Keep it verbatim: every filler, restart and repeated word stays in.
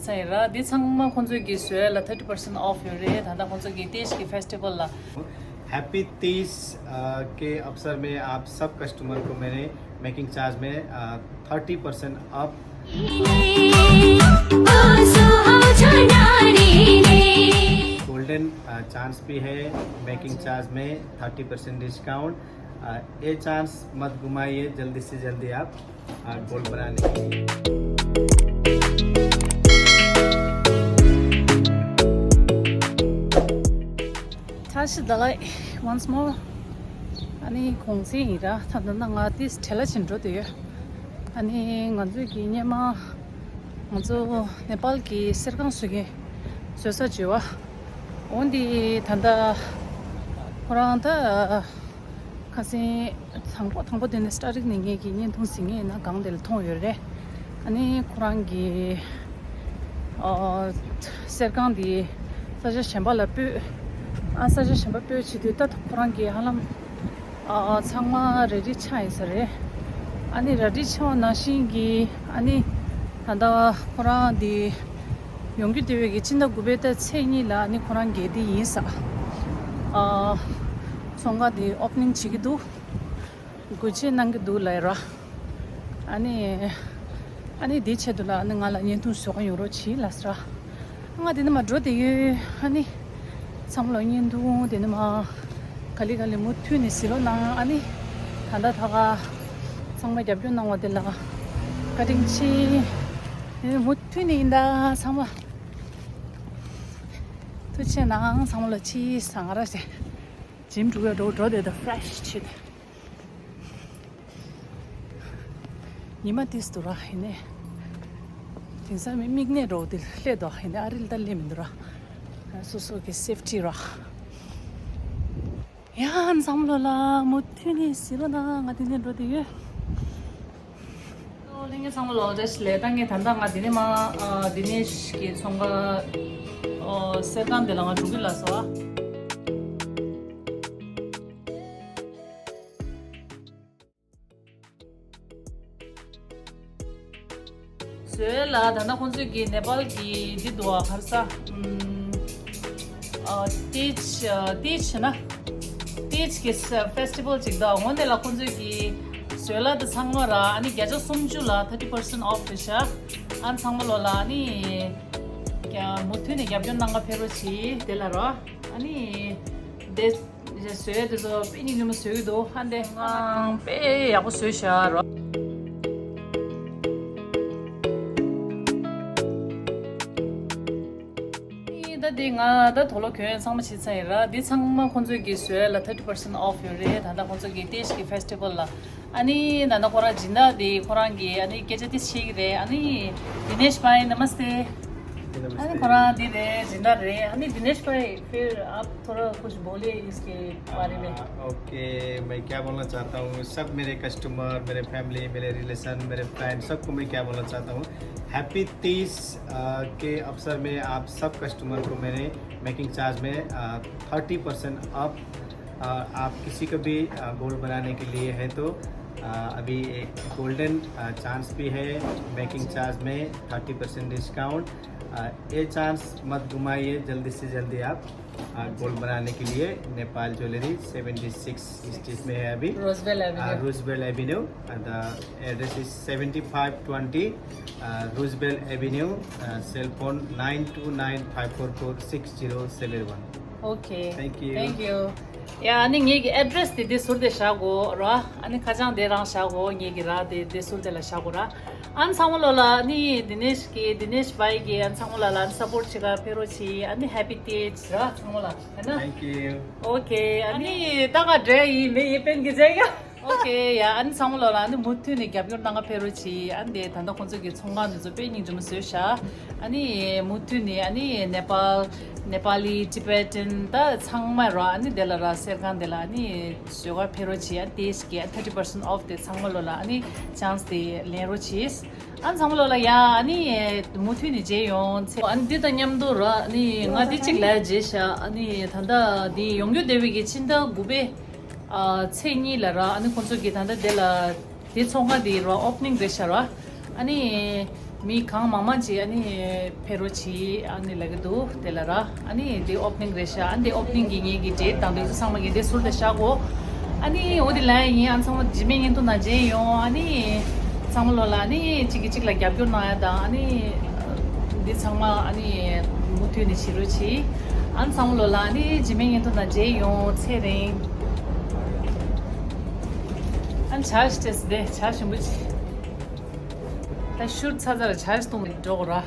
ཚང་ཡིན་ར། འདི་ཚང་མ་ཁོང་ཚོའི་གི་བཟོས་ལ་thirty percent off ཡོད་རེད། ད་ལྟ་ཁོང་ཚོའི་གི་ཏེཇ་གི་ཕེ་སི་ཊི་ཝལ་ལ། हैप्पी तीज के अवसर में आप सब कस्टमर को मैंने मेकिंग चार्ज में thirty percent of. Golden chance भी है, मेकिंग चार्ज में थर्टी परसेंट डिस्काउंट। ये चांस मत घुमाइए, जल्दी से जल्दी आप गोल्ड बनाने के लिए। ཐ་ཤི་ད་ལ་once more. ཨ་ནི་གུང་སེང་ཡིན་ར། ད་ལྟ་ན་ང་ཏིས་བྲེལ་ལ་ཕྱིན་འགྲོ་དེ་ཡོད། ཨ་ནི་ང་ཚོའི་གི་སྔོན་མ་ང་ཚོ་ནེ་པཱལ་གི་གསེར་ཁང་བཟོ་མཁན་བཟོ་ས་བྱོས་བ། འོན་ཏེ་ད་ལྟ་ཁོ་རང་ད་ཁ་སང་དང་པོ་དང་པོ་དེ་ནས་སྟ་རིག་ནས་ངེད་ཀྱི་བརྙན་ཐུང་གཟིགས་མཁན་ཡིན་ན་སྒང་དེ་ལ་མཐོང་ཡོད་རེད། ཨ་ནི་ཁོ་རང་གི་ཨ་གསེར་ཁང་དེ་ས་ཆ་གཞན་པ་ལ་སྤོས། ཨ་ས་ཆ་གཞན་པ་སྤོས་བྱེད་དུས་ད་ཁོ་རང་གི་ཧ་ལམ་ཨ་ཚང་མ་རེ་ཌི་ཆགས་ཡིན་ས་རེད། ཨ་ནི་རེ་ཌི་ཆགས་པ་ནང་བཞིན་གྱི་ཨ་ནི་ད་ལྟ་ཁོ་རང་དེ་ཡོང་རྒྱུ་དེ་བས་ཀྱི་ཕྱི་ཟླ་དགུ་པའི་ད་ཚེས་གཉིས་ལ་ཨ་ནི་ཁོ་རང་གི་དེ་ཡིན་ས། ཨ་ཚོང་ཁང་དེ་ཨོ་པ་ནིང་བྱེད་ཀྱི་འདུག་སྒོ་ཕྱེ་གནང་གི་འདུག་ལབ་ཡ་ར། ཨ་ནི་ཨ་ནི་དེའི་ཆེད་དུ་ལ་ཨ་ནི་ང་ལ་བརྙན་ཐུང་བཟོ་ག་ཡོང་རོགས་གྱིས་ལབ་ས་ར། ང་དེ་ནས་མར་འགྲོ་བསྡད་ཡོད། ཨ་ནི་ཚང་མ་ལ་བརྙན་ཐུང་དེ་ནས་མར་ག་ལེ་ག་ལེ་མུ་མཐུད་ནས་གཟིགས་རོགས་གནང་། ཨ་ནི་ད་ལྟ་ད་ག་ཚང་མ་རྒྱབ་སྐྱོར་གནང་བ་དེ་ལ་བཀའ་དྲིན་ཆེ། དེ་ནས་མུ་མཐུད་ནས་ཡིན་ད་ཚང་མ་ཐུགས་རྗེ་གནང་། ཚང་མ་ལ་ཕྱི་ཟ་ང་ར་ཟེ་ཇིམ་འགྲོ་ག་འགྲོ་འགྲོ་བསྡད་ད་ཕི་རེ་ཤི་བྱེད། ཉི་མ་ཏིས་དུ་ར་ཡིན་ནས། དེང་སང་མི་མིག་ནད་འགྲོ་དེ་སླེབས་དོ་ཡིན་ནས། ཨ་རིལ་ད་སླེབས་མི་འདུག་ར། སོ་སོ་གི་སེབ་ཊི་ར། ཡ་འཛམ་ལོ་ལ་མུ་མཐུད་ནས་ཟིན་རོགས་གནང་། ང་དེ་ནས་འགྲོ་དེ་ཡོད། ལྷན་རྒྱས་ཚང་མ་ལོ་རེ་ཞིག་ལས་ད་ངས་ད་ལྟ་ང་དེ་ནས་མ་དི་ནེཤ་གི་ཚོང་ཁང་གསེར་ཁང་དེ་ལ་ང་འགྲོ་གི་ལ་སོ། བཟོས་ལ་ད་ལྟ་ཁོང་ཚོས་ཀྱི་ནེ་པཱལ་གྱི་འདི་འདུག་ཨ། ག་རེ་ཟ། ཨམ། ཨ། ཏིཇ། ཨ། ཏིཇ་ན། ཏིཇ་གི་ཕེ་སི་ཊི་ཝལ་ཅིག་འདུག་འོ་དེ་ལ་ཁོང་ཚོས་ཀྱི་བཟོས་ལ་དེ་ཚང་མ་ར་ཨ་ནི་བརྒྱ་ཆ་སུམ་ཅུ་ལ་thirty percent off རེད་ཤག་ཨ་ཚང་མ་ལོ་ལ་ཨ་ནི་མུ་མཐུད་ནས་རྒྱབ་སྐྱོར་གནང་ག་ཕེབས་རོགས་གྱིས་དེ་ལ་ར། ཨ་ནི་དེ། བཟོས་དེ་ཚོ་དཔེ་སྙིང་རྗེ་མོ་བཟོས་ཀྱི་འདུག་ཧ་འདས་ངང་དཔེ་ཡག་པོ་བཟོས་ཤག་རོ། ད་འདི་ང་ད་དོ་ལོ་གྱོན་ཚང་མ་བྱས་ཚར་ཡིན་ར། འདི་ཚང་མ་ཁོང་ཚོས་ཀྱི་བཟོས་ལ་thirty percent off ཡོད་རེད། ད་ལྟ་ཁོང་ཚོས་ཀྱི་ཏེ་ཤི་གི་ཕེ་སི་ཊི་ཝལ་ལ། ཨ་ནི་ད་ལྟ་ཁོ་རང་སྦྱིན་བདག་དེ་ཁོ་རང་གི་ཨ་ནི་སྐད་ཆ་དེ་བཤད་ཀྱི་རེད། ཨ་ནི་दिनेश भाई नमस्ते। ཨ་ནི་ཁོ་རང་དེ་རེད། སྦྱིན་བདག་རེད། ཨ་ནི दिनेश भाई फिर आप थोड़ा कुछ बोले इसके बारे में। आ, ओके, मैं क्या बोलना चाहता हूँ, सब मेरे कस्टमर, मेरे फैमिली, मेरे रिलेशन, मेरे फ्रेंड, सबको मैं क्या बोलना चाहता हूँ, हैप्पी तीज के अवसर में आप सब कस्टमर को मैंने मेकिंग चार्ज में थर्टी परसेंट ऑफ। आप किसी को भी गोल्ड बनाने के लिए है तो अभी एक गोल्डन चांस भी है, मेकिंग चार्ज में थर्टी परसेंट डिस्काउंट। ये चांस मत घुमाइए, जल्दी से जल्दी आप गोल्ड बनाने के लिए। Nepal jewellery seventy six street में है अभी, रोजबेल एवेन्यू। रोजबेल Avenue. The address is seventy five twenty Roosevelt Avenue, cell phone nine two nine five four four six zero seven one। Okay, thank you. Thank you. ཡ་ཨ་ནི་ངེད་ཀྱི་ཨེ་ཌི་རེ་སི་དེ་འདི་ཟུར་དེ་བཞག་གོ་ར། ཨ་ནི་ཁ་བྱང་དེ་རང་བཞག་གོ། ངེད་ཀྱི་ར་དེ་དེ་ཟུར་དེ་ལ་བཞག་གོ་ར། ཨ་ནི་ཚང་མ་ལོ་ལ་ཨ་ནི་དི་ནེཤ་གི་དི་ནེཤ་བྷའི་གི་ཨ་ནི་ཚང་མ་ལོ་ལ་ཨ་ནི་སབ་པོར་ཊི་བྱེད་ག་ཕེབས་རོགས་གྱིས། ཨ་ནི་ཧེ་པི་ཏིས་ར་ཚང་མ་ལ། है ना? Thank you. Okay. ཨ་ནི་ད་ག་འདྲ་ཡིན་མེད་ཡིན་པན་གི་ཟེར་ཡ། Okay, ཡ་ཨ་ནི་ཚང་མ་ལོ་ལ་ཨ་ནི་མུ་མཐུད་ནས་རྒྱབ་སྐྱོར་གནང་ག་ཕེབས་རོགས་གྱིས། ཨ་ནི་དེ་ད་ལྟ་ཁོང་ཚོ་གི་ཚོང་ཁང་དེ་ཚོ་དཔེ་སྙིང་རྗེ་མོ་བཟོས་ཤག་ཨ་ནི་མུ་མཐུད་ནས་ཨ་ནི་ནེ་པཱལ། ནེ་པཱ་ལི། ཊི་བེ་ཊན། ད་ཚང་མ་ར་ཨ་ནི་དེ་ལ་ར་གསེར་ཁང་དེ་ལ་ཨ་ནི་བཟོ་ག་ཕེབས་རོགས་གྱིས། ཨ་ནི་དེ་ཞིག་གི་ཨ་ནི་ཐར་ཊི་པར་སེན་ཊི་ཨོཕ་དེ་ཚང་མ་ལོ་ལ་ཨ་ནི་ཅན་སི་དེ་ལེན་རོགས་གྱིས། ཨ་ནི་ཚང་མ་ལོ་ལ་ཡ་ཨ་ནི་མུ་མཐུད་ནས་མཇལ་ཡོང་ཚེ། ཨ་ནི་འདི་དང་མཉམ་དུ་ར་ཨ་ནི་ང་འདི་གཅིག་ལ་མཇལ་ཤག་ཨ་ནི་ད་ལྟ་འདི་ཡོང་རྒྱུ་བསྡད་པའི་གི་ཕྱི་ཟླ་དགུ་པའི་ཨ་ཚེས་གཉིས་ལ་ར་ཨ་ནི་ཁོང་ཚོ་གི་ད་ལྟ་འདི་ལ་དེ་ཚོང་ཁང་དེ་ར་ཨོ་པ་ནིང་རེད་ཤག་ར། ཨ་ནི་ མི་གང་མང་མང་ཅིག་ཨ་ནི་ཕེབས་རོགས་གྱིས་ཨ་ནི་ལབ་ཀྱི་འདུག་དེ་ལ་ར། ཨ་ནི་དེ་ཨོ་པ་ནིང་རེད་ཤག་ཨ་ནི་དེ་ཨོ་པ་ནིང་གི་ངེད་ཀྱི་འབྲས་དང་དེ་ཚོ་ཚང་མ་ངེད་དེ་ཟུར་དུ་བཞག་གོ། ཨ་ནི་འོ་དེ་ལ་ཡིན། ཨ་ཚང་མ་འཇིགས་མེད་བརྙན་ཐུང་ནང་མཇལ་ཡོང་། ཨ་ནི་ཚང་མ་ལོ་ལ་ཨ་ནི་གཅིག་གིས་གཅིག་ལ་རྒྱབ་སྐྱོར་གནང་ཡ་དང་། ཨ་ནི་འདི་ཚང་མ་ཨ་ནི་མུ་མཐུད་ནས་བྱེད་རོགས་གྱིས། ཨ་ཚང་མ་ལོ་ལ་ཨ་ནི་འཇིགས་མེད་བརྙན་ཐུང་ནང་མཇལ་ཡོང་། ཚེ་རིང་། ཨ་ནི་བྱ་ཞིག་སྤྲད་སི་དེ་བྱ་ཞིམ་པོ་ཅིག་ད་ཤུར་ཚ་ཚ་ལ་ཇ་བཏུང་ནས་འགྲོ་དགོས་ར།